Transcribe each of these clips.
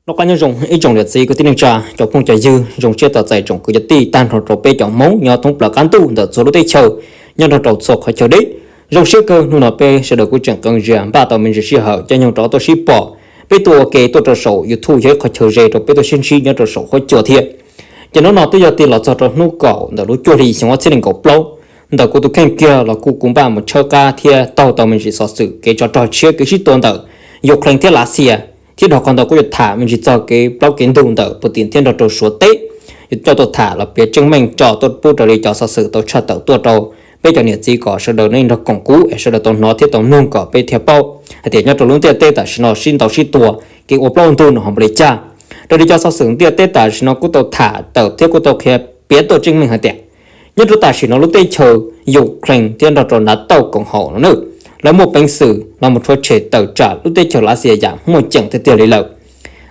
Noj qab nyob zoo ib tsoom niam txiv kwv tij neej tsa, cov phooj cov ywg, zoo siab tos txais tsoom kwv cov tij tag nrho rau peb cov Hmoob nyob thoob plaws qab ntuj ntawm txhua lub teb chaws, nyob rau txhua qhov chaw deb. Zoo siab kawg hnub no peb sawv daws kuj tseem qee zias npaj tau me ntsis sij hawm caij nyoog rov tuaj sib pom. Peb tuaj ua ke tuaj rau saum YouTube yog ib qhov chaw ze rau peb tuaj sib ntsib nyob rau saum huab cua thiab. Ces hnub no twb yog tig los txog rau hnub kaum ntawm lub cuaj hli xyoo ob txhiab nees nkaum plaub, ntawm kuv tus kheej kiag los kuj kuv npaj mus tshawb qab thiab taug tau me ntsis xov xwm kev tsov rog tshiab kev sib tua ntawm Ukraine thiab Lav Xias, thiab dhau qhov ntawd kuj yuav tham me ntsis txog kev plaub kev ntug ntawm Putin thiab nrog rau Suav teb, yuav coj tuaj tham los piav tseeb meej tso tuaj pub raws li cov xov xwm tau tshaj tawm tuaj rau peb cov niam txiv kom sawv daws nej nrog koom kuv es sawv daws tau hnov thiab tau mloog kom peb thiaj paub hais tias nyob rau lub ntiaj teb tam sim no sib ntaus sib tua, kev ua plaub ntug no ho npaum li cas. Raws li cov xov xwm ntiaj teb tam sim no kuj tau tham tawm thiab kuj tau qhia piav tuaj tseeb meej hais tias nyob rau tam sim no lub teb chaws Ukraine thiab nrog rau NATO koom haum no na, lawv muaj peev xwm los mus rhuav tshem tawm tsam lub teb chaws Lav Xias yam muaj ceem tiag tiag li lawm.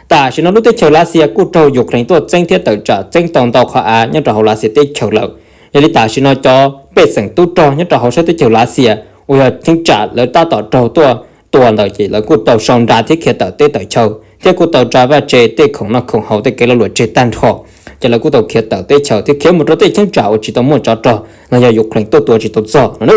Tam sim no lub teb chaws Lav Xias kuj raug Ukraine tuaj txeeb thiab tawm tsam txeeb tau ntau qhov av nyob rau hauv Lav Xias teb chaws lawm. Yog li tam sim no cov pej xeem tub rog nyob rau hauv sab teb chaws Lav Xias uas yog cheeb tsam lawv tab tom raug tuaj tua ntawd ces lawv kuj tau sau nra thiab khiav tawm teb tawm chaw thiab kuj tau tsa vaj tse tej khoom noj khoom haus tej kev lag luam tseg tag nrho. Ces lawv kuj tau khiav tawm teb chaws thiab khiav mus rau tej cheeb tsam uas tsis tau muaj tsov rog los yog Ukraine tuaj tua tsis tau txog no na.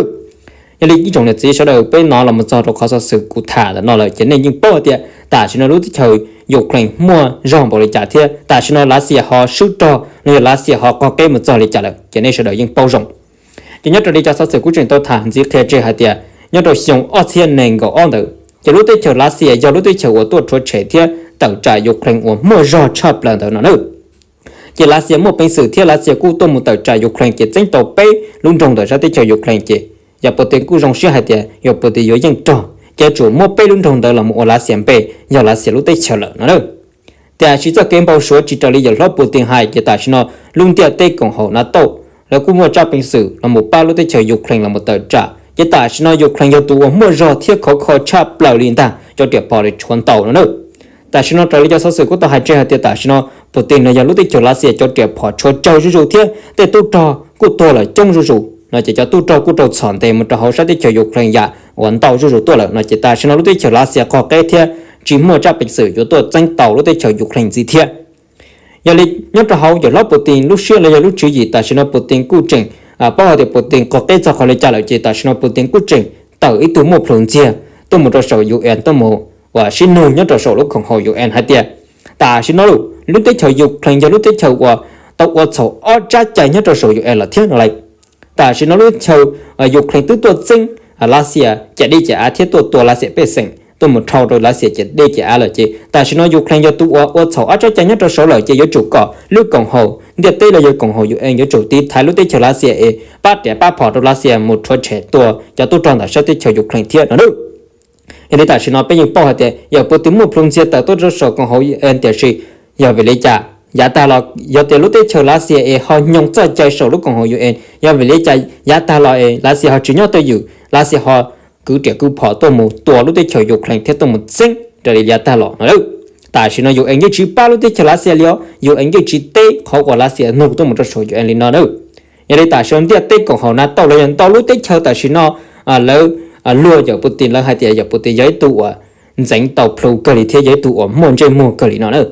Yog li ib tsoom niam txiv sawv daws peb hnov los mus txog rau qhov xov xwm kuv tham ntawm no lawm ces nej yeej paub hais tias tam sim no lub teb chaws Ukraine muaj zog npaum li cas thiab tam sim no Lav Xias ho swb rog los yog Lav Xias ho qog qeb mus txog li cas lawm ces nej sawv daws yeej paub zoo. Ces nyob raws li cov xov xwm kuj tseem tau tham ntxiv qhia tseg hais tias nyob rau xyoo ob txhiab nees nkaum ob ntawd ces lub teb chaws Lav Xias yog lub teb chaws uas tuaj rhuav tshem thiab tawm tsam Ukraine uas muaj zog tshaj plaws ntawd no na. Ces Lav Xias muaj peev xwm thiab Lav Xias kuj tuaj mus tawm tsam Ukraine ces txeeb tau peb lub nroog ntawm sab teb chaws Ukraine ces yog Putin kuj zoo siab hais tias yog Putin yuav yeej rog ces yuav tsum muab peb lub nroog ntawd los mus ua Lav Xias npe, yog Lav Xias lub teb chaws lawm no na. Tiam sis txoj kev npau suav tsis raws li yawm hlob Putin hais ces tam sim no lub ntiaj teb koom haum NATO lawv kuj muaj tsab peev xwm los mus pab lub teb chaws Ukraine los mus tawm tsam ces tam sim no Ukraine yog tus uas muaj zog thiab khov kho tshaj plaws li ntag, cov riam phom li tshuav ntau no na. Tam sim no raws li cov xov xwm kuj tau hais tseg hais tias tam sim no Putin no yog lub teb chaws Lav Xias cov riam phom tshuav tsawg zuj zus thiab tej tub rog kuj tuag lawm coob zuj zus no ces cov tub rog kuj raug txhom ntes mus rau hauv sab teb chaws Ukraine yam uas ntau zuj zus tuaj lawm no ces tam sim no lub teb chaws Lav Xias qog qeb thiab tsis muaj tsab peev xwm yuav tuaj txeeb tau lub teb chaws Ukraine ntxiv thiab. Yog li nyob rau hauv yawm hlob Putin lub siab los yog lub tswv yim tam sim no Putin kuj tseem paub hais tias Putin qog qeb txog qhov li cas lawm ces tam sim no Putin kuj tseem tawm ib tug muaj plhus ntxiag tuaj mus rau saum UN tuaj mus uas sib nug nyob rau saum lub koom haum UN hais tias tam sim no lub teb chaws Ukraine yog lub teb chaws uas tau ua txhaum ob tsab cai nyob rau saum UN lawm thiab no lawm. Tam sim no lub teb chaws Ukraine twb tuaj txeeb Lav Xias ciam dej ciam av thiab tuaj tua Lav Xias pej xeem tuaj mus rhau rau Lav Xias ciam dej ciam av lawm ces tam sim no Ukraine yog tus uas ua txhaum ob tsab cai nyob rau saud lawm ces yuav tsum kom lub koom haum ntiaj teb los yog koom haum UN yuav tsum tiv thaiv lub teb chaws Lav Xias es pab riam pab phom rau Lav Xias mus rhuav tshem tua cov tub rog ntawm sab teb chaws Ukraine thiab no na. Yog li tam sim no peb yeej paub hais tias yawm Putin muaj plhus ntxiag tawm tuaj rau saum koom haum UN tiam sis yog vim li cas yav tag los yog tias lub teb chaws Lav Xias es ho nyoog txoj cai saum lub koom haum UN, yog vim li cas yav tag los es Lav Xias ho tsis nyob twj ywm, Lav Xias ho kwv riam kwv phom tuaj mus tua lub teb chaws Ukraine thiab tuaj mus txeeb raws li yav tag los no. Tam sim no UN yeej tsis pab lub teb chaws Lav Xias li os, UN yeej tsis teb qhov uas Lav Xias nug tuaj mus rau saum UN li no na. Yog li tam sim no ntiaj teb koom haum NATO los yog ntau lub teb chaws tam sim no lawv luag yawm Putin, lawv hais tias yawm Putin yog ib tug uas ntxeev tau plhus kawg li thiab yog ib tug uas muaj ntsej muag kawg li no na.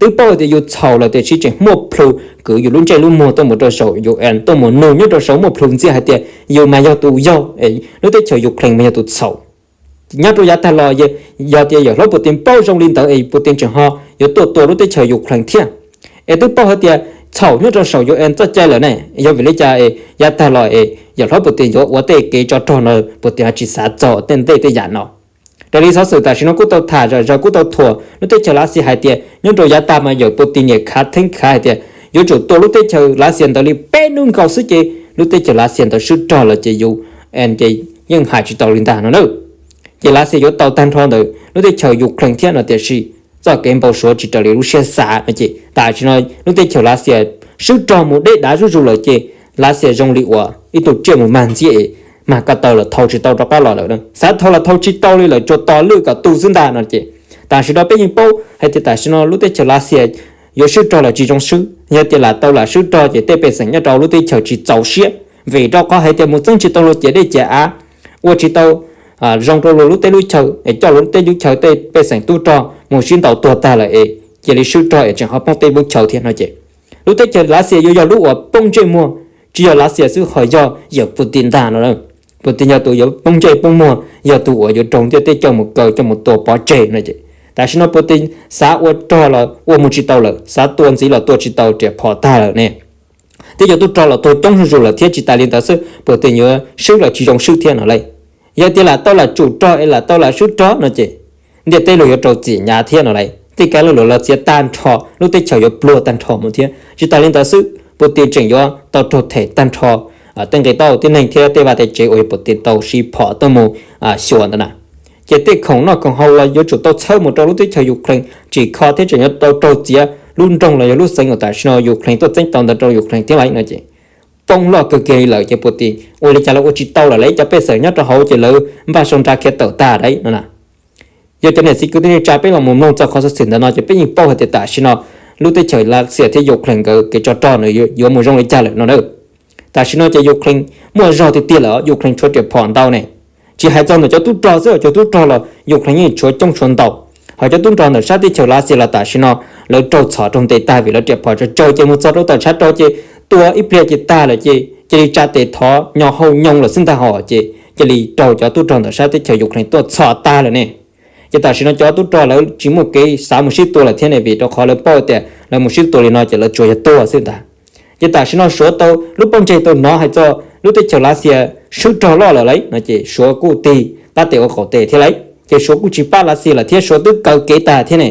Twb paub tias yus txhaum lawm tiam sis tseem muaj plhus kwv yus lub ntsej lub muag tuaj mus rau saum UN tuaj mus nug nyob rau saud muaj plhus ntxiag hais tias yus mas yog tus yog, lub teb chaws Ukraine mas yog tus txhaum. Nyob rau yav tag los yog tias yawm hlob Putin paub zoo li ntawd es Putin tseem ho yuav tuaj tua lub teb chaws Ukraine thiab. Es twb paub hais tias txhaum nyob rau saum UN txoj cai lawm ne, yog vim li cas es yav tag los es yawm hlob Putin yuav ua tej kev tsov rog no Putin ho tsis xav txog tej ntej tej yam no. Raws li xov xwm tam sim no kuj tau tham zom zaws kuj tau thuam lub teb chaws Lav Xias hais tias nyob rau yav tag mas yawm Putin niam khav theeb khav hais tias yuav tsum tua lub teb chaws Lav Xias ntawd li peb hnub nkaus xwb ces lub teb chaws Lav Xias ntawd swb rog lawm ces UN ces yeej hais tsis tau li ntag no na. Ces Lav Xias yuav tau tag nrho ntawm lub teb chaws Ukraine thiab no tiam sis txoj kev npau suav tsis raws li lub siab xav no ces tam sim no lub teb chaws Lav Xias swb rog mus deb dav zuj zus lawm ces Lav Xias zoo li uas ib tug tsiaj mus mag ntxiab es mag ko taw los thau tsis tau rov qab los lawm, xav thau los thau tsis tau li lawm, tsuas tos lwj kom tu xwb ntag no ces tam sim no peb yeej paub hais tias tam sim no lub teb chaws Lav Xias yuav swb rog los tsis zoo swb, yog tias lam tau lam swb rog ces tej pej xeem nyob rau lub teb chaws tsis txaus siab, vim rau qhov hais tias mus txeeb tsis tau luag ciam dej ciam av, ua tsis tau zoo rau luag lub teb lub chaw es coj luag lub teb lub chaw tej pej xeem tub rog mus sib ntaus tuag tag lawm es cia li swb rog es tseem ho poob teb poob chaw thiab no ces lub teb chaws Lav Xias yuav yog lub uas poob ntsej muag, tsis yog Lav Xias xwb ho yog yawm Putin ntag no. Putin yog tus yuav poob ntsej poob muag, yog tus uas yuav raug ntiaj teb coj mus kaw coj mus tua pov tseg no ces tam sim no Putin xav ua rog los ua mus tsis tau lawm, xav tua ntxiv los tua tsis tau, riam phom tag lawm ne. Twb cov tub rog los tuag coob zuj zus lawm thiab tsis tas li ntawd xwb Putin yuav swb los tsis zoo swb thiab no lauj. Yog tias lam tau lam tsum rog es lam tau lam swb rog no ces ntiaj teb luag yuav rau txim hnyav thiab no lauj. Tej kev lag luam los txiav tag nrho, lub teb chaws yuav pluag tag nrho mus thiab tsis tas li ntawd xwb Putin tseem yuav tau raug them tag nrho tej nqi taub hau tib neeg thiab tej vaj tej tsev uas yog Putin tau siv phom tuaj mus xyuas ntawd na. Ces tej khoom noj khoom haus los yuav tsum tau txhawb mus rau lub teb chaws Ukraine tsim kho thiab tseem yuav tau raug txiav lub nroog los yog lub xeev uas tam sim no Ukraine tuaj txeeb tau ntawd rau Ukraine thiab lauj no ces poob loj kawg kiag li lawm ces Putin ua li cas los ua tsis tau lawm, lawv cov pej xeem nyob rau hauv ces lawv npaj sau nra khiav tawm tag lauj no na. Yog cov niam txiv kwv tij neej tsa peb los mus mloog txog qhov xov xwm ntawm no ces peb yeej paub hais tias tam sim no lub teb chaws Lav Xias thiab Ukraine nkawd kev tsov rog nws yuav mus zoo li cas lawm no na. Tam sim no ces Ukraine muaj zog tiag tiag lawm, Ukraine tshuav riam phom ntau ne. Tsis hais txog ntawm cov tub rog xwb, cov tub rog los Ukraine yeej tshuav coob tshuav ntau. Ho cov tub rog ntawm sab teb chaws Lav Xias los tam sim no lawv raug txhom raug ntes tag vim lawv riam phom tsawg tsawg ces mus txog rau tom tshav rog ces tua ib pliag ces tag lawm ces cia li tsa tes thov nyo hau nyo lawm xwb ntag hos ces cia li raug cov tub rog ntawm sab teb chaws Ukraine tuaj txhom tag lawm ne. Ces tam sim no cov tub rog lawv tsis muaj kev xav mus sib tua lawm thiab ne, vim rau qhov lawv paub tias lawv mus sib tua li no ces lawv tsuas yog tuag xwb ntag. Ces tam sim no Suav tau lub pob ntseg tau hnov hais txog lub teb chaws Lav Xias swb rog loj lawm lauj no ces Suav kuj tig qab tes ua qaum tes thiab lauj. Ces Suav kuj tsis pab Lav Xias lawm thiab, Suav twb kaw kev tag thiab ne.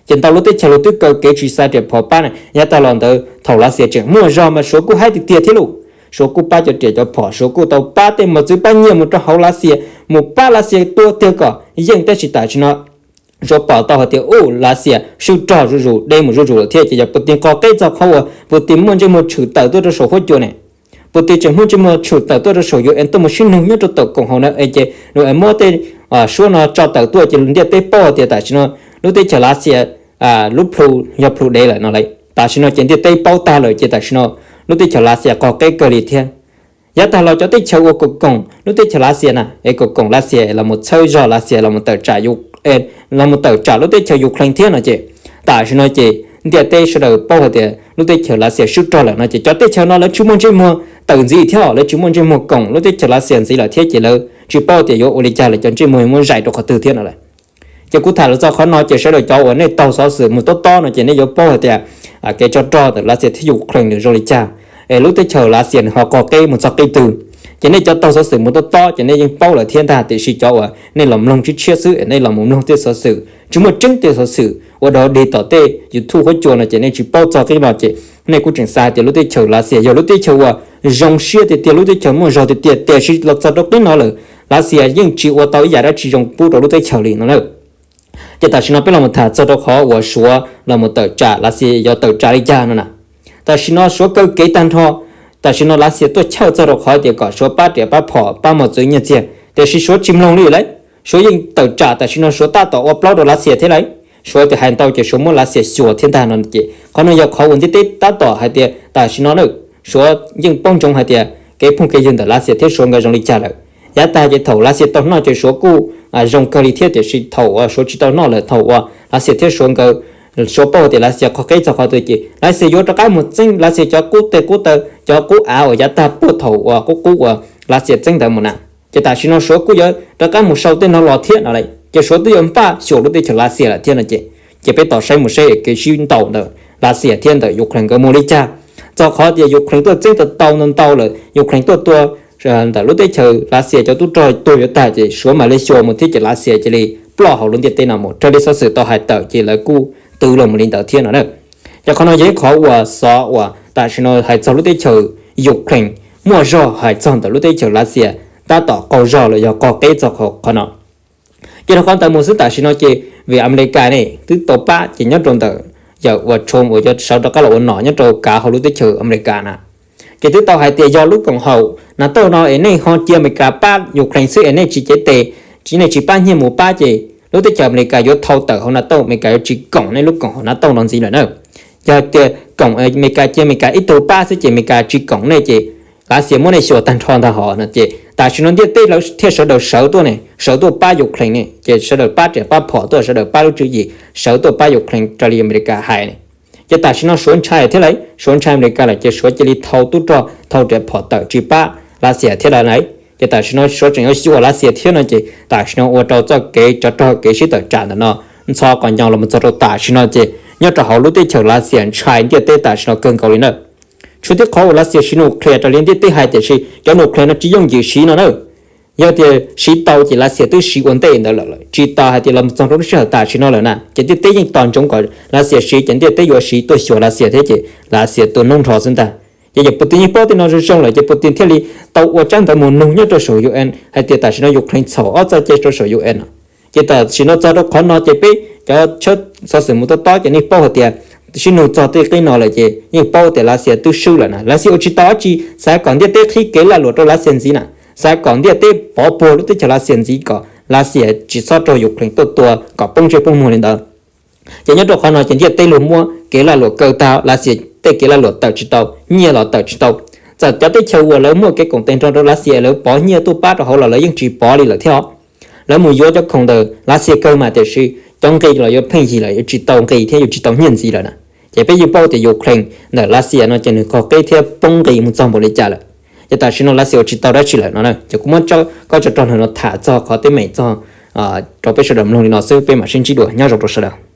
Ces ntau lub teb chaws los twb kaw kev tsis xa riam phom pab ne, yav tag los ntawd thaum Lav Xias tseem muaj zog mas Suav kuj haib tiag tiag thiab lauj. Suav kuj pab cov riam cov phom, Suav kuj tau pab tej mos txwv pab nyiaj mus rau hauv Lav Xias, mus pab Lav Xias tua tiag kom yeej, tab sis tam sim no Suav pom tau hais tias ub, Lav Xias swb rog zuj zus, deb mus zuj zus lawm thiab ces yog Putin qos qeb txog qhov uas Putin muaj ntsej muag tshwm tawm tuaj rau saum huab cua ne. Putin tseem muaj ntsej muag tshwm tawm tuaj rau saum U N tuaj mus sib nug nyob rau tom koom haum na es ces U N muab tej suab no tso tawm tuaj ces ntiaj teb paub hais tias tam sim no lub teb chaws Lav Xias lub plhu yog plhu dev lawm no lauj. Tam sim no ces ntiaj teb paub tag lawm ces tam sim no lub teb chaws Lav Xias qos qeb kawg li thiab. Yav tag los cov teb chaws uas koom koom lub teb chaws Lav Xias na, es koom koom Lav Xias los mus txhawb zog Lav Xias los mus tawm tsam, los mus tawm tsam lub teb chaws Ukraine thiab no ces tam sim no ces ntiaj teb sawv daws paub hais tias lub teb chaws Lav Xias swb rog lawm no ces cov teb chaws no lawv tsis muaj ntsej muag tawm ntxiv thiab, lawv tsis muaj ntsej muag koom lub teb chaws Lav Xias ntxiv lawm thiab ces lawv tsis paub tias yuav ua li cas lawm, cov ntsej muag muab zais rau qhov twg thiab no lauj. Ces kuv tham los txog qhov no ces sawv daws cov uas nej taug xov xwm mus tob tob no ces nej yuav paub hais tias kev tsov rog ntawm Lav Xias thiab Ukraine nws zoo li cas, es lub teb chaws Lav Xias nws ho qos qeb mus txog qib twg. Ces nej cov taug xov xwm mus tob tob ces nej yeej paub lawm thiab ntag, tiam sis cov uas nej los mloog tshiab tshiab xwb es nej los mus mloog tej xov xwm tsis muaj tseeb, tej xov xwm ua dog dig tom tej YouTube huab cua no ces nej tsis paub txog qib no ces nej kuj tseem xav hais tias lub teb chaws Lav Xias yog lub teb chaws uas zoo siab tiag tiag, lub teb chaws muaj zog tiag tiag, tiam sis los txog rau qib no lawm Lav Xias yeej tsis ua tau ib yam dab tsi zoo pub rau lub teb chaws li no na. Ces tam sim no peb los mus tham txog rau qhov uas Suav los mus tawm tsam Lav Xias yuav tawm tsam li cas no na. Tam sim no Suav kaw kev tag nrho, tam sim no Lav Xias tuaj chawj txog rau qhov tias kom Suav pab riam pab phom pab mos txwv nyiaj txiag, tiam sis Suav tsis mloog li lauj. Suav yeej tawm tsam, tam sim no Suav tab tom ua plaub rau Lav Xias thiab lauj. Suav tias hais ntau ces Suav muab Lav Xias xyuas thiab ntag no ces qhov no yog qhov uas ntiaj teb tab tom hais tias tam sim no na Suav yeej paub ntsoov hais tias kev phooj kev ywg ntawm Lav Xias thiab Suav nkawd zoo li cas lawm. Yav tag ces thaum Lav Xias tau noj ces Suav kuj zoo kawg li thiab, tiam sis thaum uas Suav tsis tau noj lawm, thaum uas Lav Xias thiab Suav nkawd, Suav paub tias Lav Xias qos qeb txog qhov twg ces Lav Xias yuav rov qab mus txeeb Lav Xias cov qub tej qub taw, cov qub av uas yav tag puag thaum uas qub qub uas Lav Xias txeeb ntawd mus na. Ces tam sim no Suav kuj yuav rov qab mus sau tej no los thiab no lauj. Ces Suav twb yuav npaj xyuas lub teb chaws Lav Xias lawm thiab no ces, ces peb tos saib mus seb kev sib ntaus ntawm Lav Xias thiab ntawm Ukraine nkawd mus li cas. Txog qhov tias Ukraine tuaj txeeb tau ntau ntau lawm, Ukraine tuaj tua ntawm lub teb chaws Lav Xias cov tub rog tuag yuav tag ces Suav mam li xyuas mus thiab ces Lav Xias cia li ploj hauv lub ntiaj teb no mus. Raws li xov xwm tau hais tawm ces lawv kuj twv los mus li ntawd thiab no na. Ces qhov no yog ib qhov uas xov uas tam sim no hais txog lub teb chaws Ukraine muaj zog hais txog ntawm lub teb chaws Lav Xias tab tom qaug zog los yog qos qeb txog qhov no. Ces rau qhov ntawd mus xwb tam sim no ces vim Amelikas ne twb tau pab ces nyob rau ntawm yawm uas Trump uas yuav sawv rov qab los ua nom nyob rau kav hauv lub teb chaws Amelikas na, ces twb tau hais tias yog lub koom haum NATO no es nej ho cia Amelikas pab Ukraine xwb es nej tsis cev tes, nej tsis pab nyiaj mus pab ces lub teb chaws Amelikas yuav thau tawm hauv NATO, Amelikas yuav tsis koom nej lub koom haum NATO no ntxiv lawm na. Yog tias koom Amelikas, cia Amelikas ib tug pab xwb ces Amelikas tsis koom nej ces Lav Xias muab nej xyuas tag nrho ntag hos no ces Tam sim no ntiaj teb lawv thiaj sawv daws sawv tuaj ne, sawv tuaj pab Ukraine ne, ces sawv daws pab riam pab phom tuaj, sawv daws pab lub tswv yim, sawv tuaj pab Ukraine raws li Amelikas hais ne. Ces tam sim no Suav ntshai thiab lawm, Suav ntshai Amelikas lawm ces Suav cia li thau tub rog thau riam phom tawm tsis pab Lav Xias thiab lawm. Ces tam sim no Suav tseem yuav xyuas Lav Xias thiab no ces tam sim no ua rau txoj kev tsov rog kev sib tawm tsam ntawm no ntxhov qhov ncauj los mus txog rau tam sim no ces nyob rau hauv lub teb chaws Lav Xias ntshai ntiaj teb tam sim no kawg nkaus li na. Tshuav tej qhov uas Lav Xias siv nuclear raws li ntiaj teb hais tiam sis cov nuclear no tsis yooj yim siv no na. Yog tias siv tau ces Lav Xias twb siv ua ntej ntawd lawm, tsis tas hais tias los txog rau lub sij hawm tam sim no lawm na ces ntiaj teb yeej tos ntsoov kom Lav Xias siv ces ntiaj teb yuav siv tuaj xyuas Lav Xias thiab ces Lav Xias tua noob nrho xwb ntag. Ces yog Putin yeej paub tej no zoo zoo lawm ces Putin thiaj li tau ua tsab ntawv mus nug nyob rau saum UN hais tias tam sim no Ukraine txhaum ob txoj cai rau saum UN no. Ces tam sim no txog rau qhov no ces peb cov tshawb xov xwm mus tob tob ces nej paub hais tias sib nug txog tej qib no lawm ces yeej paub tias Lav Xias twb swb lawm na. Lav Xias ua tsis tau dab tsi, xav kom ntiaj teb qhib kev lag luam rau Lav Xias ntxiv na, xav kom ntiaj teb pov puag lub teb chaws Lav Xias ntxiv kom Lav Xias tsis txhob raug Ukraine tuaj tua kom poob ntsej poob muag li ntawd. Ces nyob rau qhov no ces ntiaj teb luag muab kev lag luam kaw tag, Lav Xias tej kev lag luam tawm tsis tau, nyiaj los tawm tsis tau. Txawm cov teb chaws uas lawv muaj kev koom tes nrog rau Lav Xias lawv pov nyiaj tuaj pab rau hauv los lawv yeej tsis pov li lawm thiab os. Lawv mus yuav cov khoom ntawm Lav Xias kawg mas tiam sis cov nqi los yuav pheej yig lawm, yuav tsis tau nqi thiab yuav tsis tau nyiaj ntxiv lawm na. Ces peb yeej paub tias Ukraine ntawm Lav Xias no ces nws qog qeb thiab poob nqi mus txog npaum li cas lawm. Ces tam sim no Lav Xias ua tsis tau dab tsi lawm no na. Ces kuv muab koj tso rog no tham txog qhov teeb meem txog rau peb sawv daws mloog li no xwb, peb mam sib ntsib dua, nyob zoo rau sawv daws.